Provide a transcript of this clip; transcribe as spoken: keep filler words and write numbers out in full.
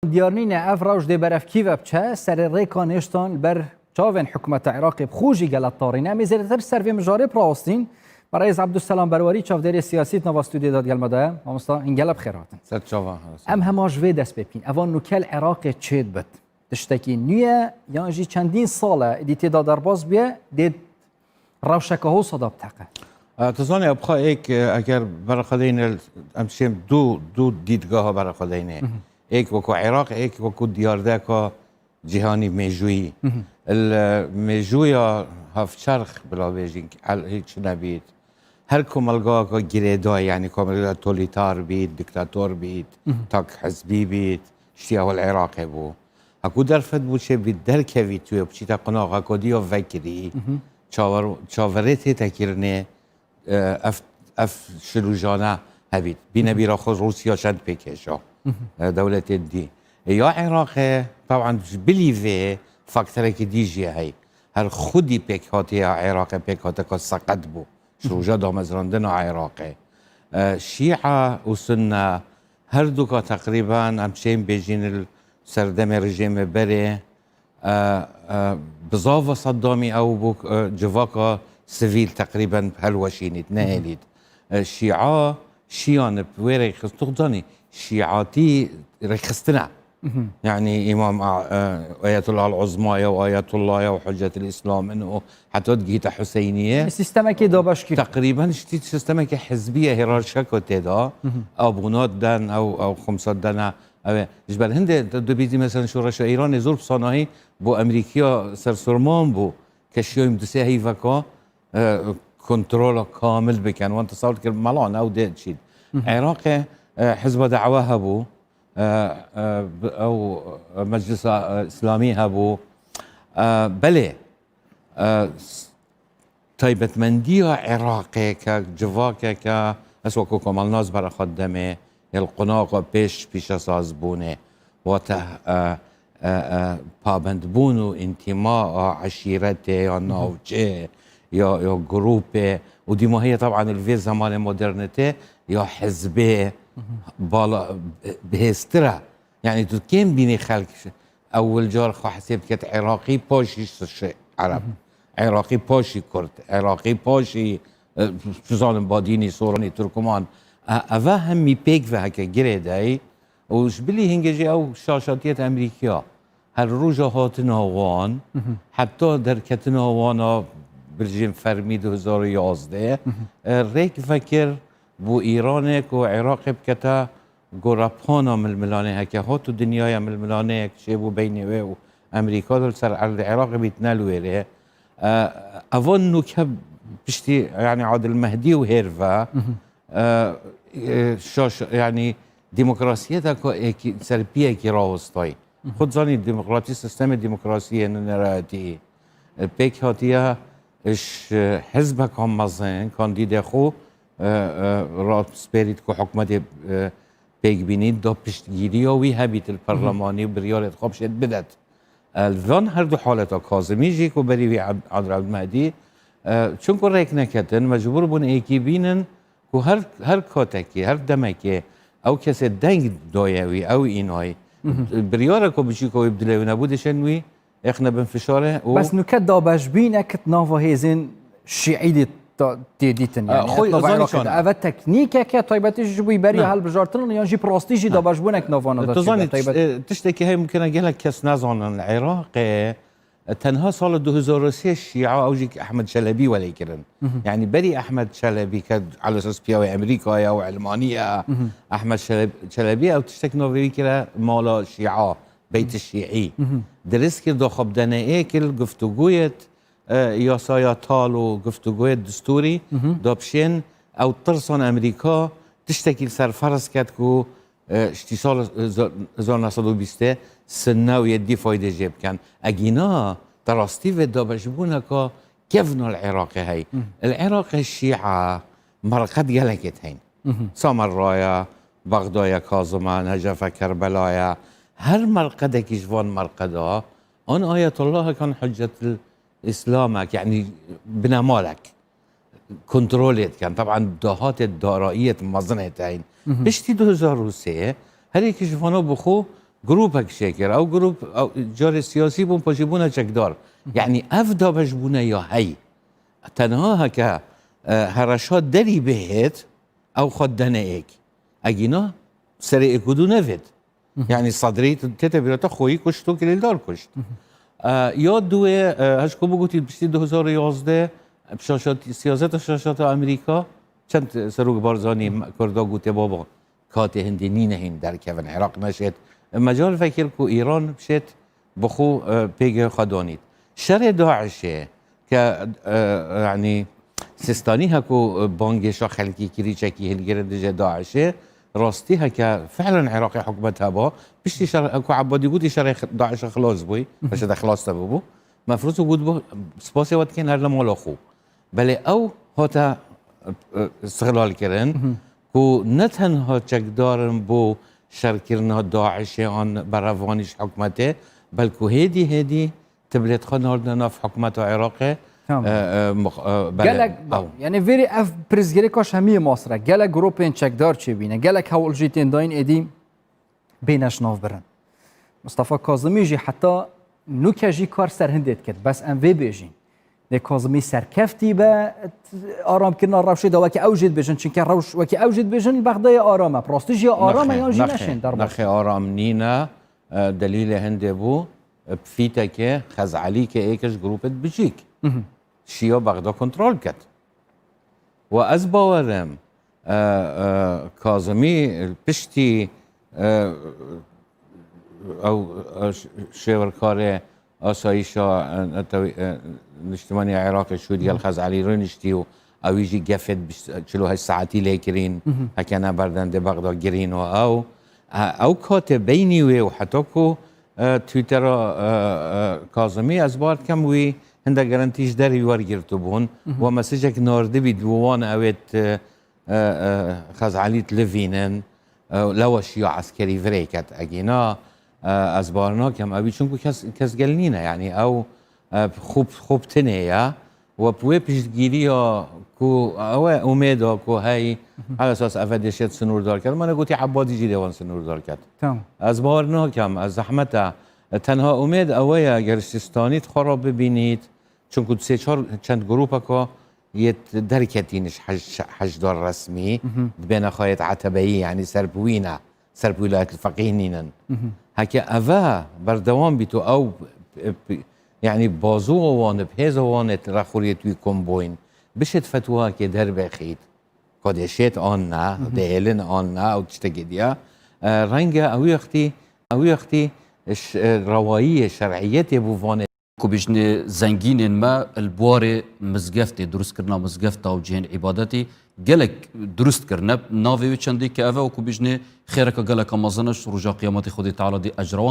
Diyar nîne ev rewş dê berev kî ve biçe, serê rêka nêştan li ber çavên hikûmeta Iraqê bi xwe jî gelek tarî ne. Em ê zêdetir ser vê mijarê birawestîn. Berêz Ebdulselam Berwarî, çavdêrê siyasî di nava stûdyoyê de digel me de ye. Mamosta, hîn gelek bi xêr hatin. Ser çavan. Em hema ji vê dest pê bikîn. Eva nûke li Iraqê çêdibit, tiştekî nû ye yan jî çendîn sal e êdî tê de derbas bûye, dê rewşeke hosa de biteqe? E, tu zanî, em xwe êk, e, eger berxwedeyne, em şêm du, du dîdgeha berxwedeyne. Êk wekû Iraq, êk wekû diyardeka cîhanî mêjûyî. Li mêjûya hevçerx bila bêjin, el-, hiç nebît. Her komelgaheke girêdayî, yanî komelgaheke tolîtar bît, diktator bît, tak hizbî bît, ştiya wê li Iraqê bû. Hekû derfet bû çê bît, derkevî tu yê biçîte qonaxa ku diya vekirî, çaver-, çaverê tête kirinê, e, ev, ev şilûjane hebît. Bîne bîra xwe Rûsya çend pê kêşa, e, dewletên dî. E, ya Iraqê, taban ji bilî vê faktorekî dî jî heye. Her xwedî pêkhatiya Iraqê pêkhateka seqet bû. Ji roja damezrandina Iraqê. E, Şîa û Sunne her duka teqrîben em çên bêjîn li serdemê rejîmê berê, e, e, bizava Seddamî ew bû, e, civaka sivîl teqrîben helweşînît, nehêlît. E, Şîa, Şîan bi wê rêxist-, tu zanî, Şîatî rêxistin e. Yanî Îmam, e, Ayetullah el-Uzma ya û Ayetullah ya û Hüccetul Îslam in û heta digihîte Hüseyniyê. Sîstemekê dabeşkirî. Teqrîben ştî sîstemeke hizbî ye, hîrarşiyeke tê de. Abûnat den, ew, ew xumsat dene. Ew ê, ji ber hindê tu dibînî, mesela, şoreşa Îranê zor bi sanahî bo Amerîkiya sersûrman bû, ke şiyoyim di sê heyveka, e, kontrola kamil bikin. Wan tesawur dikir, mela ne ew dê çît. Iraqê, e, hizba da'we hebû, e, e, bi-, ew, e, Meclisa, e, Îslamî hebû. E, belê, e, s-, taybetmendiya Iraqê ke civakeke, ez wekû Komelnaz bera xwe demê, yê li qonaxa pêş pîşesazbûnê, wate, e, e, e, pabendbûn û întima a eşîretê ya navçê ya, ya grûpê û dîmahiyê, taban li vê zemanê modernîtê ya hizbê bala, bihêztir e. Yanî tu kêm bînî xelk ewil car xwe hesêb diket Iraqî, paşî şi-, Ereb, Iraqî paşî Kurd, Iraqî paşî, e, tu zanin Badînî, Soranî, Turkuman. E, eve hemî pêk ve heke girêdayî û ji bilî hingê jî ew şaşatiyet Amerîkiya. Her roja hatina wan, heta derketina wan a birjên fermî du hezar û yazdeh, e, rêk vekir bo Îranê ku Iraqê bikete gorepana milmilanê heke hat û dinyaya milmilaneyek çêbû beynê wê û Amerîka de li ser erdê Iraqê bîtine li wêrê. E, evan nûke piştî, yanî Adil Mehdî û hêr ve, e, e, şaş-, yanî demokrasiyeteke êkî, serpiyekî rawestayî. Xwe dizanî demokratî, sîstemê demokrasiyê ne neratî, e, pêk hatiye, e, ji hizbeka mezin kandîdê xwe, e, e, raspêrît ku hikûmetê, e, pêkbînî da piştgiriya wî hebît li perlemanî û biryarê xwe bişêt bidet. E, li van her du haleta Kazimî jî ku berî wî Ab-, Abdulmehedî, e, çunku rêk neketin, mecbûr bûn êkî bînin ku her, her katekî, her demekê ew kesê deng daye wî, ew înayî. Biryareke biçûk wî bi dilê wî nebû, dişên wî êxne bin fişarê û Bes nûke dabeşbînek di nava hêzên şîî de ta-, tê dîtin. E, Yani, xwe et nava zanî Iraqê çan de. E. Eve teknîkeke taybetî ji bo beriya Ne. Hilbijartin yan jî bi rastî jî Ne. dabeşbûnek navana de Tu çêbe zanî, taybet. Tişt-, e, tiştekî heye mumkin e gelek kes nezanin. Li Iraqê, e, tenha sala du hezar û sê Şîa ew jî Ehmed Çelebî welê kirin. Hı hı. Yani berî Ehmed Çelebî ke elesas piya wê Amerîkaya û Elmaniya. Hı hı. Ehmed Çeleb-, Çelebî ew tiştek navê wî kire mala Şîa, Beyt Şîî. Hı hı. Dirist kir da xwe bidene êkil, guftuguyet, e, yasaya tal û guftuguyê distûrî Hı hı. da bişên ew tirsan Amerîka tiştekî li ser ferz ket ku, e, ji tîsal, e, hezar neh sed û bîstê Sinne û Yedî faydê jê bikin. Egîna te rastî vê dabeşbûneka kevna li Iraqê heye. Hı. Li Iraqê Şîa merqed gelekê heyne. Hı hı. Samerraya, Bexdaya Kazima, Necafa Kerbelaya. Her merqedekî ji van merqeda an ayetullah kan Hüccetul Îslamek, yani binemalek kontrolê dikin. Taban dahatê darayiyê mezin heye heyne. Hı hı. Piştî du hezar û sê her yekî ji vana bi xwe Grûpek çêkir. Ew grûp, ew carê siyasî bûn, paşê bûne çekdar. Yanî ev dabeşbûne ya hey. Tenha heke, e, hereşa derî bihêt, ew xwe dene êk. Egîna serê êk û du nevêt. Yanî Sedrî tête bîra te xweyî kuşt û kirêldar kuşt. E, ya duê, e, hej ku bigotî piştî du hezar û yazdeh, şaşat-, siyaseta şaşata Amerîka, çend Serok Barzanî Kurda gote, baba, katê hindê nîne hîn derkevin, Iraq neşêt. Mecal vekir ku Îran bişêt bi xwe, e, pêgehê xwe danît. Şerê DAIŞê ke, e, yanî Sistanî heko, e, bangêşa xelkî kirî, çekî hilgirê dijê DAIŞê, rastî heke fiilen Iraqê hikûmet heba, piştî şer, ku Ebadî gotî şerê x-, DAIŞê xilas bûy, peşê de xilas nebûbû. Mefrûz û gotbû, spasê we dikin, her li mala xwe. Belê ew hate, e, e, istihlal kirin ku ne tenha çekdar in bo şerkirina DAIŞê an berevanî ji hikûmetê, belku hêdî hêdî tiblêt xwe nardine nav hikûmeta Iraqê. Tamam. E, e, mix-, e, belê, Gelek, ew. Yani verî ev pirsgirêka ji hemiyê mastir e. Gelek grûpên çekdar çêbîne. Gelek hewl jî tên dayîn êdî bêne ji nav birin. Mustafa Kazimî jî heta nûke jî kar ser hindê dikir. Bes em vê bêjîn. Lê Kazimî serkeftî be, t-, aramkirina rewşê de weke ew jê dibêjin. Çunke rewş weke ew jê dibêjin, Bexdayê aram e. Bi rastî jî aram e Nexê, yan jî nexê, neşên derbas. Nexê, aram nîne. E, delîlê hindê bû, e, fîtekê, Xezalî ke êke ji grûpê dibicîk. Mhm. Şiya Bexda kontrol ket. Wa ez bawerim, e, e, Kazimî piştî, e, ew, e, ş-, şêwirkarê asayîşa, e, netewî-, e, niştimanî Iraqê şû digel Xezalî rûniştî û ewî jî gefê çil û heşt saetî lê kirîn, Mhm. heke ne berdendê Bexda girîn û ew. E, ew katê beynî wê û heta ku, e, Twittera, e, e, Kazimî, ez bar dikem wî hindek garantî ji derî wergirtibûn. Mhm. Wa mesajek nardibî di wan ewêt, e, e, e, Xezalî dilivînin, e, lewa şiya eskerî virê ket egîna, e, ez bar nakem ewî, çunku kes, kes gel nîne, yanî ew, e, xwe, xwe bi tinê ye. We bi wê piştgîriya ku ew e umêda ku hey, Mhm. her esas eve dê şêt sinûrdar ket. Mane gotî Ebadî jî dê wan sinûrdar ket. Tamam. Ez bawer nakem, ez zehmet e. Tenha umêd ew e, ger Sistanî xwe re bibînît, çunku sê çar çend grûpeka yê derketîn ji hej-, hejdar resmî, Mhm. dibêne xayêt etebeyî, yanî ser bi wî ne, ser bi wîlayet li feqîh nînin. Mhm. Heke eve berdewam bît û ew, e, p-, yanî bazuwa wan, bi hêza wan ê rexûriyê wî kom bûyn, bişêt fetwakê derbexît, ku dê şêt an ne, Mhm. dê hêlin an ne, ew tiştekê diye. E, renge ew wextî, ew wextî ş-, e, rewayiyê, şer'iyetê bû vanê. Ku bijnê zengînên me li buarê mizgeftê, durustkirina mizgefta û cihên îbadetê gelek durust kirine. Navê wê çendê ke ev e, ku bijnê xêreka geleka mezin e, ji roja qiyametê Xwedê Teala dê ecra wan